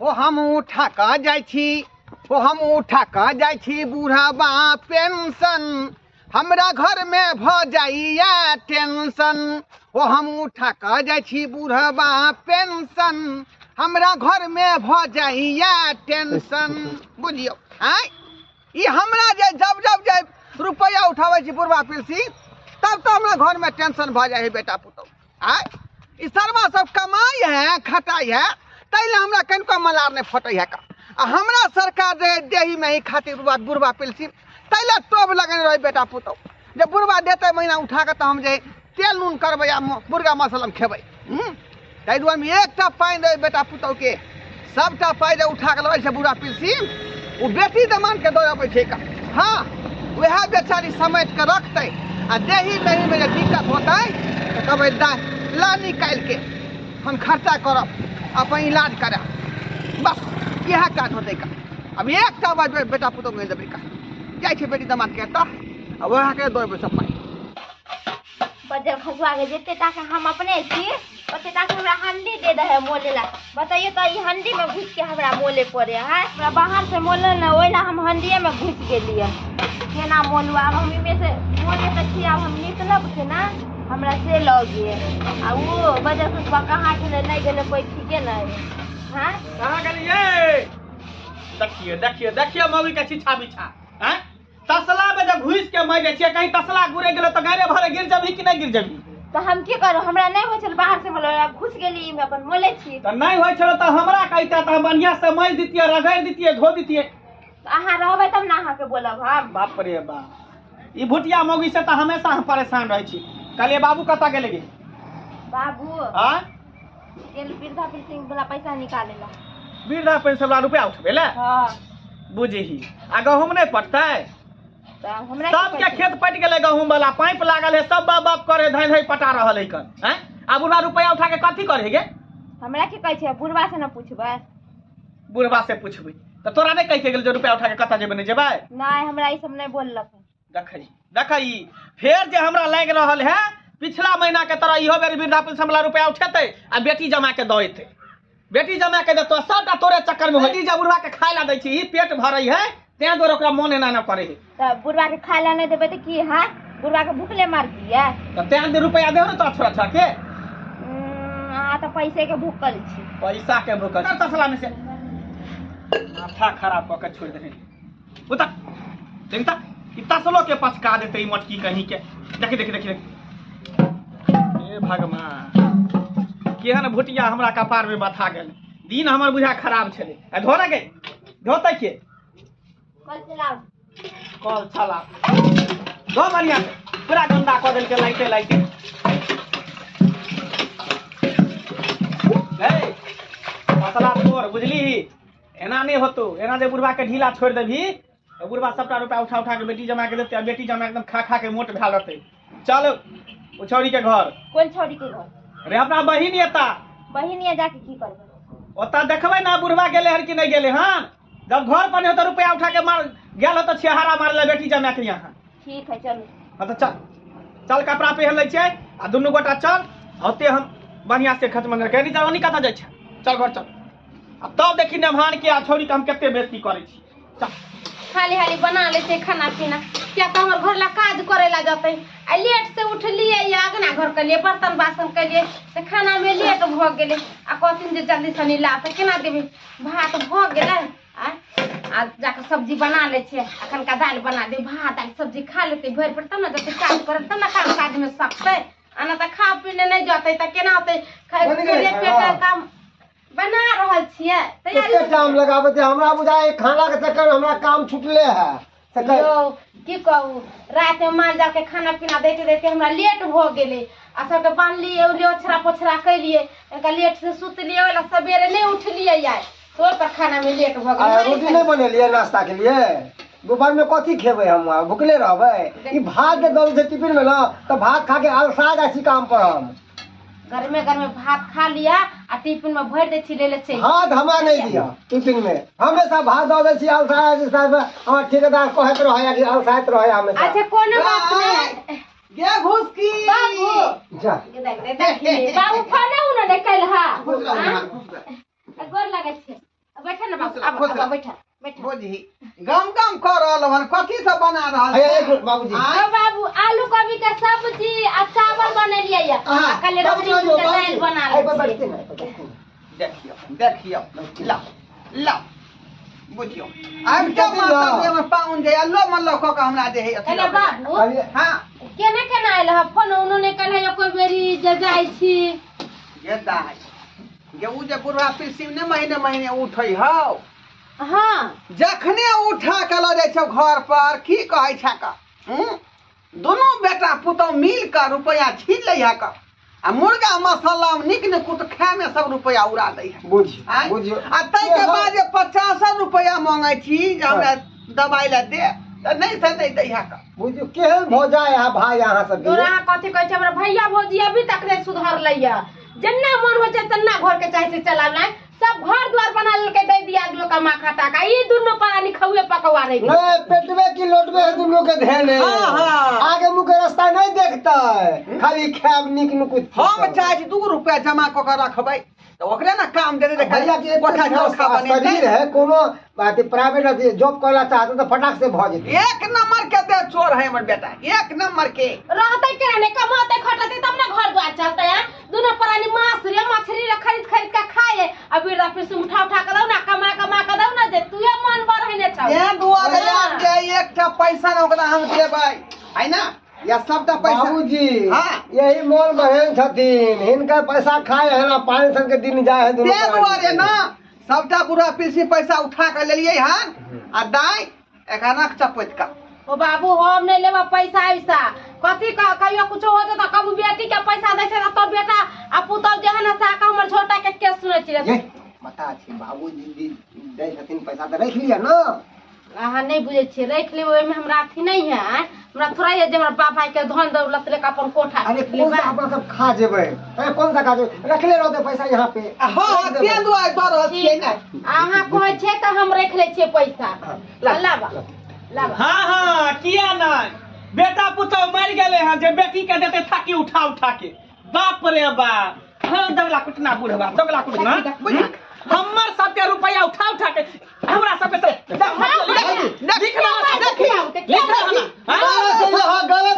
ओ हम उठा कऽ जाइ छी, ओ हम उठा कऽ जाइ छी बुढ़ाबा पेंशन, हमरा घरमे भऽ जाइया टेंशन। ओ हम उठा कऽ जाइ छी बुढ़ाबा पेंशन, हमरा घरमे भऽ जाइया टेंशन। बुझियौ आँय, ई हमरा जे जब जब जे रुपैआ उठाबै छी बुढ़बा पिलसी, तब तऽ हमरा घरमे टेंशन भऽ जाइ है बेटा पुतहु। आँय, ई सरवा सब कमाइ है खटाइ है, ताहि लए हमरा कनिको मलार नहि फटै है का। आ हमरा सरकार जे देही में ही खातिर बुढ़बा पिलसी, ताहि लए टोप लगेने रहै बेटा पुतहु, जे बुढ़बा देतै महीना उठा कऽ तऽ हम जे तेल नून करबै आ मुर्गा मसलम खेबै। ताहि दुआरे एकटा पानि देबै बेटा पुतहुके, सबटा पाइ जे उठा कऽ लबै छै बुढ़ा पिलसी, ओ बेटी दमानके दऽ अबै छै का। हँ, वएह बेचारी समेट कऽ रखतै आ देही मेहीमे जे दिक्कत होतै तऽ कहबै दाइ ला निकालिके हम खर्चा करब, अपन इलाज करायब, बस इएह काज होतै का। आब एकटा बात बेटा पुतहु नहि देबै का, जाइ छै बेटी दमादके एतऽ आ वएहके दऽ अबै सब पाइ। बजर खसुआ के जते टाका हम अपने छी ओते टाका हमरा हंडी दे दे है मोले ला। बताइए तो ई हंडी में घुस के हमरा मोले पड़े है, हमरा बाहर से मोले न ओहि ला हम हंडिये में घुस गेलियै। केना मोलू आब हम इमे से मोले तऽ छी, आब हम निकलब केना, हमरा से लगे। आ ओ बजर खसुआ कहाँ गेलै नहि गेलै कोइ ठीके नहि। हाँ कहाँ गेलियै? देखिए देखिए देखिए मौगी के छिछा बिछा। हैं तसला में जब घुस के मर जाइ छियै, कहीं तसला गुरे गेलो तऽ गारे भरे गिर जबही कि नहि गिर जबही? तऽ हम की करू, हमरा नहि होइ छल बाहर से मोले, आब घुस गेली इमे अपन मोले छी। तऽ नहि होइ छल तऽ हमरा कहिता तऽ हम बढ़िया से मल दितियै, रगड़ि दितियै, धो दितियै। तऽ अहाँ रहबै तब ने अहाँके बोलब हम। बाप रे बाप, ई भुटिया मौगी से तऽ हमेशा हम परेशान रहै छी। कहलियै बाबू कतऽ गेलै गे? बाबू आँय? गेल वृद्धा पेंशन वाला पैसा निकाले ला। वृद्धा पेंशन वाला रुपया उठबै ला? हाँ। बुझही, आ गहूम नहि पटतै? तऽ हमरा की सबके पटतै? खेत पटि गेलै गहूम वाला, पाइप लागल है, सब बाप बाप करे धाइ धाइ पटा रहल है कन। आँय? आ बुढ़वा रुपया उठा के कथी करे गे? हमरा की कहै छै, बुढ़वा से न पूछबै? बुढ़वा से पूछबै तऽ तोरा नहि कहि के गेल जे रुपया उठा के कतऽ जेबै नहि जेबै? नहि, हमरा ई सब नहि बोललक। देखै देखै फेर जे हमरा लागि रहल है पिछला महीना के तरह इहो बेर वृद्धा पेंशन वाला रुपया उठेतै आ बेटी जमा के दऽ एतै। बेटी जमा के देतौ सबटा तोरे चक्कर में होई। जब बुढ़वा के खाय ला दै छी ई पेट भरै है, तें दुआरे ओकरा मन एना ना करे है। तऽ बुढ़वा के खाय ला नहि देबै तऽ की है, बुढ़वा के भूखले मार दिए? तऽ तें दे रुपया देहो ने तोरा छोरा छोरा के। अहाँ तऽ पैसे के भूखल छी। पैसा के भूखल छी। तसला में से माथा खराब कऽ के छोड़ि देने। उतर देखता ई तसलो के पचका देतै ई मोटकी कहीं के। देखी देखी देखी देखी, हे भगवान, केहन भुटिया हमरा कपार में बथा गेल। दिन हमर बुझा खराब छलै। आ धो ने गे, धोतै के? कल चलाउ। कल चला धो बढ़िया से, पूरा गंदा कऽ देलकै लाइटे लाइटे। हे तसला तोड़, बुझली? एना नहि होतौ, एना जे बुढ़वा के ढीला छोड़ि देबही तऽ बुढ़वा सबटा रुपया उठा उठा के बेटी जमा के देतै आ बेटी जमा एकदम खा खा के मोट भेल रहतै। चल ओ छौड़ी के घर। कोन छौड़ी के घर? अरे अपना बहिन एता। बहिन या जाके की करबै? ओतऽ देखबै ने बुढ़वा गेलै हन कि नहि गेलै हन। जब घर पर नहि होतै रुपया उठा के मार गेल होतै छेहारा मारै लए बेटी जमा के यहाँ। ठीक है चलू। हाँ तऽ चल चल, कपड़ा पहिर लै छियै आ दुनू गोटा चल, ओते हम बढ़िया से खर्च मंगल के। चल ओनी कतऽ जाइ छै, चल घर चल। आ तब देखी नेमहान के आ छौड़ी के हम कते बेइज्जती करै छी। चल हाली हाली बना लै छै खाना पीना, किया तऽ हमर घर ला काज करे ला जतै। आ लेट से उठलियै या अगना घर केलियै, बर्तन बासन केलियै, तऽ खाना में लेट भऽ गेलै। आ कहथिन जे जल्दी सनी ला, तऽ केना देबै? भात भऽ गेलै आ जाकऽ सब्जी बना लै छियै, अखनका दालि बना देबै, भात दालि सब्जी खा लेतै भरि पेट, तब ने जतै काज करे, तब ने काम काज में सकतै। आ नहि तऽ खा पी ले नहि जतै तऽ केना होतै? बनि गेलै पेट खाना? काम बना रहल छियै, तैयारी कते टाइम लगाबै छै? हमरा बुझाइ खाना के चक्कर में हमरा काम छुटले है। यौ की कहू, राति में माल जाल के खाना पीना दैते दैते हमरा लेट भऽ गेलै। आ सबके बान्हलियै, उलियै, ओछरा पोछरा केलियै, इनका लेट से सुतलियै, ओहि लए सबेरे नहि उठलियै आइ, तोर पर खाना में लेट भऽ गेलै। आ रोटी नहि बनेलियै नाश्ता के लिए? दोपहर में कथी खेबै हम? भुखले रहबै? ई भात जे दऽ दै छै टिफिन में ने, तऽ भात खा के अलसा जाइ छी काम पर हम। गरमे गरमे भात खा लिअ आ टिफिन में भरि दै छी, ले ले चलि। भात हमरा नहि दिअ टिफिन में, हमेशा भात दऽ दै छी, अलसा जाइ छी साहब। हमर ठेकेदार कहैत रहैया कि अलसाइत रहैया हमेशा। अच्छा कोनो बात नहि। गे घुसकी। बाबू। जा। गे देख, देख, देख। बाबू फोने उने नहि कैल हा। घुस रह, घुस रह। गोर लगै छै। खुश रह, खुश रह। बैठा बैठा। बुझही गम गम कऽ रहल हन, कथी सब बना रहल हे, छी? एक मिनट बाबूजी। आँय? ओ बाबू आलू कोबी के सब्जी आ चावल बनेलियै या हाँ, आ कल बाबूजी, रबड़ी के बाबूजी, दालि बना एहि पर लै छियै। बैठते ना, एहि पर बैठते ना। देखियौ देखियौ, लाउ लाउ, बुझियौ आबि के कथी माता लाउ? जे हमर पाहुन जे अल्लो मल्लो कऽ के हमरा जे है अथी कहले लऽ के। बाबू कहलियै, हाँ केना केना आयल ह फोन उन्होंने कहले कोई बेरी जे जाइ छी। जे दाइ जे उ जे बुढ़वा पीसी ने महीने महीने उठै हौ। हाँ जखने उठा के लऽ जाइ छौ घर पर, की कहै छै का? दुनू बेटा पुतहु मिल कऽ रुपैआ छीन लै है का, आ मुर्गा मसाला में नीक निकुत खाय में सब रुपैआ उड़ा दै है। बुझ आँय? बुझियौ। आ ताहिके बाद जे 50 रुपैआ मांगै छी जे हमरा दबाइ लए दे, तऽ नहि से नहि दै है का। बुझियौ केहन भऽ जाय अहाँ भाय अहाँ सब तोरा अहाँ कथी कहै छै, हमरा भैया भौजी अभी तक नहि सुधरलै जेना मन होइ छै तेना घर के चाहे छै चलाबनाइ, सब घर द्वार बना लेलकै दै दिया आदमी कमा खटा का, ई दुनू प्राणी खौए पकौआ नहीं। नहीं, पेटवे की लोटवे है दुनू के ध्यान है। हाँ, हाँ। आगे मुँह के रास्ता नहीं देखता है, खाली खायब नीक नुकुत। हम चाहे छी 2 रुपया जमा कऽ के रखबै तऽ ओकरे ने काम दे दे, भैया के एक कोठा चोखा बनेतै। शरीर है, कोनो अथी प्राइवेट अथी जॉब करला चाहते तऽ फटाक से भऽ जेतै। एक नंबर के दे चोर है हमर बेटा, एक नंबर के। रहतै केना नहि, कमातै खटतै तब ने घर द्वार चलतै। हैं दुनू प्राणी मांस रे मछली रे खरीद खरीद के खाए, आ बिरदा फिर से उठा उठा के दौ ना, कमा कमा के दौ ना, जे तू मन बढ़ेने छौ। ए दुआरे आब जे एकटा पैसा ने ओकरा हम देबै, है ना, या सबटा पैसा। बाबूजी, हाँ। यही मोल बहन छथिन, हिनकर पैसा खाए है ना, पानी सन के दिन जाए है दुनू ते प्राणी। दुआरे ना सबटा बुढ़ा पीसी पैसा उठा के लेलियै हन, आ दाइ एकरा रख चपैत के। ओ बाबू हम नहीं लेबा पैसा ऐसा, कथी कहियो कुछो हो जेतौ, कबू बेटी के पैसा दै छै तऽ बेटा आ पुतहु जे है ना से आके हमर छोटा के केस सुनै छी। ये बता छी बाबूजी दै छथिन पैसा तऽ रखि लिअ ना। अहाँ नहीं बुझै छियै, रखि लेबै ओहिमे हमरा अथी नहीं है, हमरा थोड़ा ये जे हमरा बाप भाई के धन दौलत लेके अपन कोठा अरे कौन सा अपना सब खा जेबै, अरे कौन सा खा जेबै, रखले रहतै पैसा यहाँ पे। हाँ, हाँ, तें दुआरे दऽ रहल छियै ने। अहाँ कहै छियै तऽ हम रखि लै छियै पैसा। लाबा लाबा। हाँ हाँ किया नहीं, बेटा पुतहु मरि गेलै हँ जे बेटी के देतै थाकी उठा उठा के, बाप रे बाप। हाँ दगला कुटना बुढ़वा, दगला कुटना। हमर सबके रुपया उठा उठा के हमरा सबके से गलत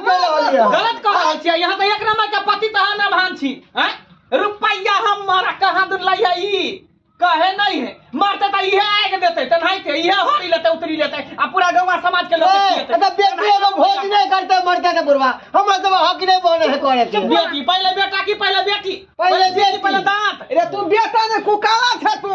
कह रहल छियै। गलत कह रहल छियै, यहाँ तऽ एक नंबर के पति तऽ अहाँ भान छी, हैं? रुपया हमरा कहाँ दुन लै है, ई कहे नहीं है, मरते तऽ इहे आगि देतै, तेनाहिते इहे हरी लेतै, उतरी लेतै, आ पूरा गौवा समाज के लोक के खिएतै। तऽ बेटी एगो भोज नहि करतै मरतै तऽ बुढ़वा, हमरा सब हक नहि बनै है करे के। बेटी पहिले बेटा की पहिले बेटी, पहिले बेटी पहिले दाँत। रे तू बेटा ने कुकाला छै तू,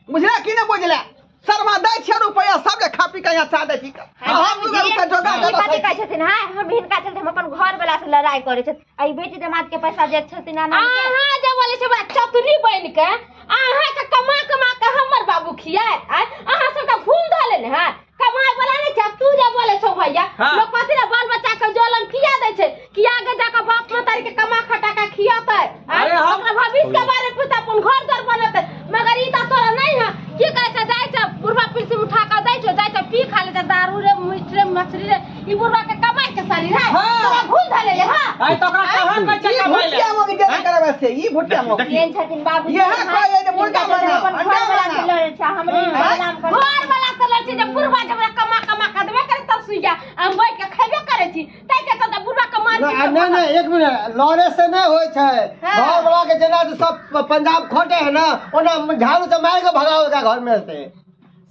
बुझला की नहि बुझला? शर्मा दै छियै रुपया सब खा पी के यहाँ चा दै छी। हम दूगो रुपया जोगा ई के कथी रखै कहै छथिन? हाँ, हम हिनका चलते हम अपन घर वाला से लड़ाई करै छथिन, आ ई बेटी दामाद के पैसा जे छथिन अना के। अहाँ जे बोलै छै बड़ा चतुरी बनि के, अहाँ के कमा कमा के हमर बाबू खियात, आँय? अहाँ सबके घूम धऽ लेने है, कमाए वाला नहि छै। तू जे बोलै छौ भैया, लोक कथी रे बाल बच्चा के जलन किया दै छै कि आगे जाके बाप महतारी के कमा खटा के खियातै, आँय? अरे हम ओकरा भविष्य के बारे में पूछतै, अपन घर द्वार बनेतै, मगर ई तऽ तोरा नहि है। की कहै छै, जाइ छै बुढ़वा पीसी उठा के दै छै, जाइ छै पी खा लै छै दारू रे मीट रे मछली रे, ई बुढ़वा के कमाइ के शरीर है, तोरा घूम धऽ लेले है। आइ तऽ ओकरा कहाँ कहै छै ई कमाइ लए? भुटिया मौगी जे करबै से, ई भुटिया मौगी। केहन छथिन बाबूजी? इएह कहै जे मुर्गा हिनका बनाउ, अपन अंडा घर वाला से बनाउ। लड़ै छै, हमरे बदनाम करै छै। घर वाला से लड़ै छै जे बुढ़वा जे हमरा कमा कमा के देबे करै तब सुइया, हम बैठ के खेबे करै छी, ताहि के चलते बुढ़वा के मार पीट के नहीं नहीं एक मिनट, लड़े से नहीं होइ छै, घर वाला के जेना सब पंजाब खटे है ना, ओना झाड़ू से मारि के भगाओ एकरा घर में से।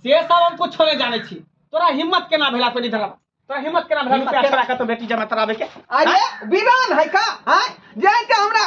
से सब हम कुछो नहि जानै छी, तोरा हिम्मत केना भेला तोरी धरा, तोरा हिम्मत केना भेला रुपया छोड़ा के तो बेटी जमा तराबे के? अरे विरान है का, हाँ? जाए के हमरा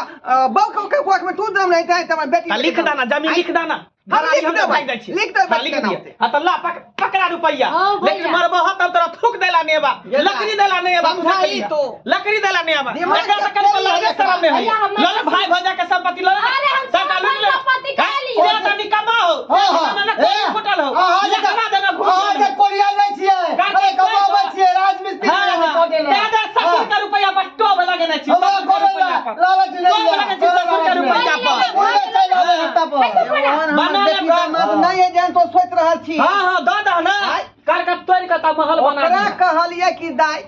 बौक के कोख में तू दम नहीं जाए त हमर बेटी लिख दाना, जमीन लिख दाना। हम लिख हम देबै, भागि जाइ छी। लिख देबै हाँ, लिख केना दिअ। होतै? हाँ, तऽ ला, पकड़ा रुपैया। हाँ, भैया। लेकिन मरबह तब तोरा थूक देला नहि एबा, ये ला। लकड़ी देला नहि एबा, समझाई तो। लकड़ी देला नहि एबा। दिमाग एकरा तऽ के कनि खेल लाज है शरम नहि होइए। भैया, हम लऽ ले भाई भौजा के संपत्ति लऽ ले। अरे, हम सबटा सब लूटि ले। संपत्ति खा हैं? लियै। से तऽ निकम्मा हो। हाँ, हाँ। निकम्मा ने कोई ए, फुटल हो। अहाँ जे लकड़ा देना घूस अहाँ जे देना। कोरिया लै छियै, गाड़ी अरे कमाबै पैसा। छियै, राजमिस्त्री हाँ, के हाँ। कऽ देलहुँ। दादा, ससुर के रुपैया पर टोभ लगेने छी, हमरा ससुर के कोरिया रुपैया पर। लालच नहि टोभ यऽ। लगेने छी, ससुर के रुपैया पर। कोरिया चलि आबै हत्ता पर। एहन हमर बना ले बेटी घर। दामाद नहि है जेहन तो सोचि रहल छी। हाँ, हाँ, दऽ दह ने। आँय? करकट तोड़ि कऽ तऽ महल बना ओकरा दिअ। कहलियै कि दाइ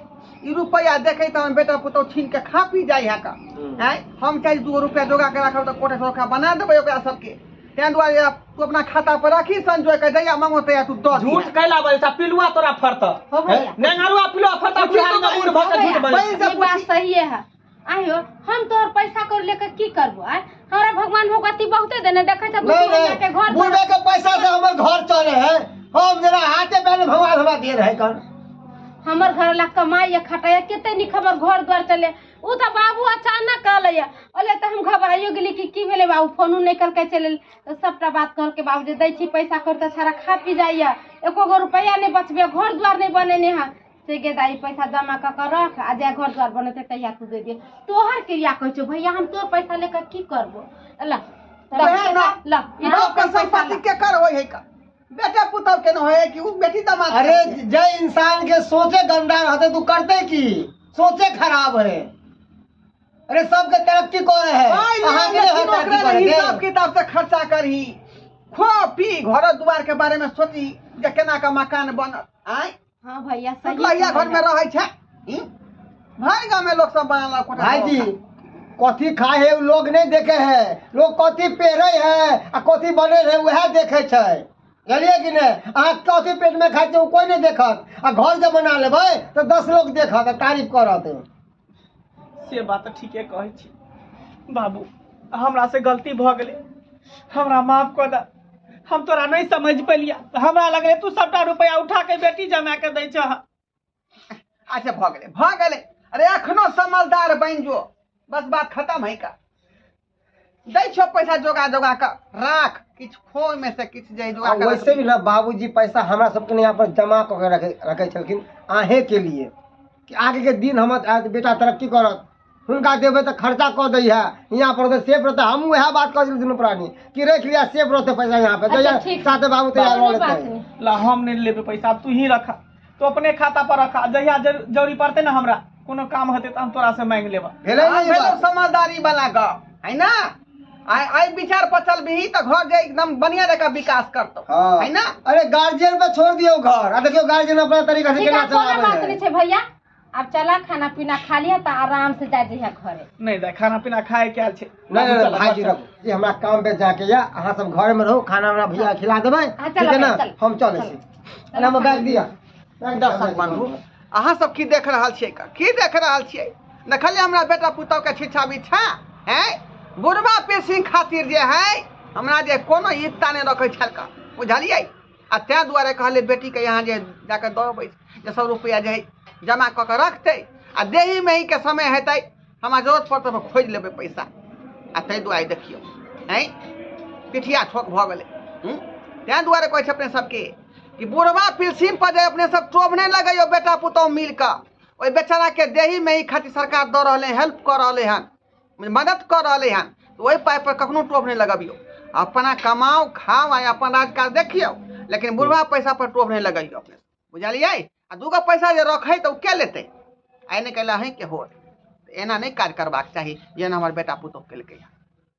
ई रुपैआ देखै तऽ हमर बेटा पुतहु छीन के खा पी जाइ है का, आँय? हम चाहे 2 रुपैआ जोगा के राखब तऽ कोठा सोखा बना देबै ओकरा सबके। ताहि दुआरे तू अपना खाता पर राखी संजोय के, जहिया मांगो तहिया तू दऽ झूठ कैला बजै छ, पिलुआ तोरा फरत। हो भैया। नेंगरुआ पिलुआ फरता, बुढ़ारी में बूढ़ भऽ के झूठ बजै। बहिन से ई बात सही है। आयो हम तोहर पैसा कर लेके की करबो? आय हमरा भगवान भगवती बहुते देने देखै छ, दू नहीं महीना के नहीं, घर बुढ़वे के पैसा से हमर घर चले है, हम जरा हाथे पैर भगवान हमरा दे रहे कर। हमर घर ला कमाई या खटाया केते निक हमर घर द्वार चले। उ त बाबू अचानक कहले ओले त हम घबराइयो गेली कि की भेलै बाबू, फोनो नहीं करके चले। सबटा बात कहल के बाबू जे दै छी पैसा कर त सारा खा पी जाइया, एको गो रुपैया नहीं बचबे, घर द्वार नहीं बनेने है। से गे दाई पैसा जमा क के रख आ जे घर द्वार बनेते तहिया तू दे दिए। तोहर क्रिया कहै छौ भैया, हम तोर पैसा लेके की करबो? ल वएह न, ल, ई बाप के पैसा ला। संपत्ति के कर होय है का? बेटा पुतहु के न होय कि उ बेटी दामाद के? अरे जे इंसान के सोचे गंदा रहते तू करते की, सोचे खराब है। अरे सबके तरक्की करे है, भाई, अहाँ के लेकिन है तरक्की ओकरा करे हिसाब के। किताब से खर्चा करही, खो पी घर द्वार के बारे में सोची जे केना के मकान बनत। आय हाँ भैया सही टुटलहिया घर में रहै छै। भाई गाँव में लोग सब बनल कोठा भाईजी कथी खाए है लोग नहीं देखे है, लोग कथी पेरे है आ कथी बने है वह देखे छै, जानलिए कि नहीं? अहाँ कथी पेट में खाइ छै कोई नहीं देखत, आ घर जब बना लेबै तो 10 लोग देखत आ तारीफ करत। से बात ठीके कहै छी बाबू, हमरा से गलती भऽ गेलै, हमरा माफ कऽ दे। हम तोरा नहीं समझ पेलिया, हमरा लगलै तू सबटा रुपया उठा के बेटी जमा के दै छह। अच्छा भऽ गेलै, भऽ गेलै। अरे एखनो समझदार बनि जो, बस बात खत्म है का। दै छौ पैसा जोगा जोगा के राख, किछु खो में से किछु जे जोगा के वैसे भी ना बाबूजी पैसा हमरा सबके यहाँ पर जमा कऽ के रखे छलखिन अहें के लिए कि आगे के दिन हमर बेटा तरक्की करत, हुनका देबै तऽ खर्चा कऽ दै है, यहाँ पर तऽ सेफ रहतै। हमहूँ वएह बात कहै छलियै दुनू प्राणी कि रख लिया सेफ रहतै पैसा यहाँ पे, अच्छा, ठीक। साथे बाबू तैयार कोनो रह बात लेतै। नहीं। ला हम नहीं लेबै पैसा, तू ही रखा, तू अपने खाता पर रखा, जहिया जरूरी पड़तै ना हमरा कोनो काम हेतै तऽ हम तोरा से मांगि लेबऽ। भेलै ने ई भेलौ बात? समझदारी वाला गप है ना। आइ आइ विचार पर चलबिही तऽ घर जे एकदम बढ़िया जकाँ विकास करतौ, हाँ। है ना। अरे गार्जियन पर छोड़ दियौ घर, आ देखियौ गार्जियन अपना तरीका से ठीक केना है, कोनो चलाबै बात है। नहीं छै भैया, अब चला खाना पीना खा लिया तऽ आराम से जा जइहा घरे। नहीं दाइ, खाना पीना खाए के आयल छै। नहीं नहीं चल, भाईजी चल। रखू जी, हमरा काम पे जाके या अहाँ सब घर में रहो, खाना वाना भैया खिला देबै, हाँ, ठीक है ना? चल, चल। हम चलै छी। अरे हमर बैग दिया, बैग दिया। दर्शक बंधु अहाँ सब की देख रहल छियै? की देख रहल छियै? देखलियै हमरा बेटा पुतहु के छिछा बिछा हैं, बुढ़बा पेशी खातिर जे है हमरा जे कोनो इत्ता नहि रखै छलका, बुझलियै? आ ताहि दुआरे कहलियै बेटीके यहाँ जे जाकऽ दऽ अबै जे सब रुपैआ जे है जमा कऽ के रखतै, आ देही मेही के समय हेतै हमरा जरूरत पड़तै तऽ खोजि लेबै पैसा। आ ताहि दुआरे देखियौ हैं पिठिया ठोक भऽ गेलै। ताहि दुआरे कहै छै अपने सबके कि बुढ़बा पिलसिम पर जे अपने सब टोभ नहि लगैयौ बेटा पुतहु मिल कऽ, ओहि बेचाराके देही मेही खातिर सरकार दऽ रहलै, हेल्प कऽ रहलै हन, मदद कऽ रहलै हन, ओहि पाइ पर कखनो टोभ नहि लगबियौ। अपना कमाउ खाउ आ अपन राजकाज देखियौ, लेकिन बुढ़बा पैसा पर टोभ नहि लगैयौ अपने, बुझलियै? आ दूगो पैसा जे रखै तऽ ओ के लेतै? आइ नहि काल्हि अहीँके होत। एना नहि काज करबाक चाही जेना हमर बेटा पुतहु केलकै हन।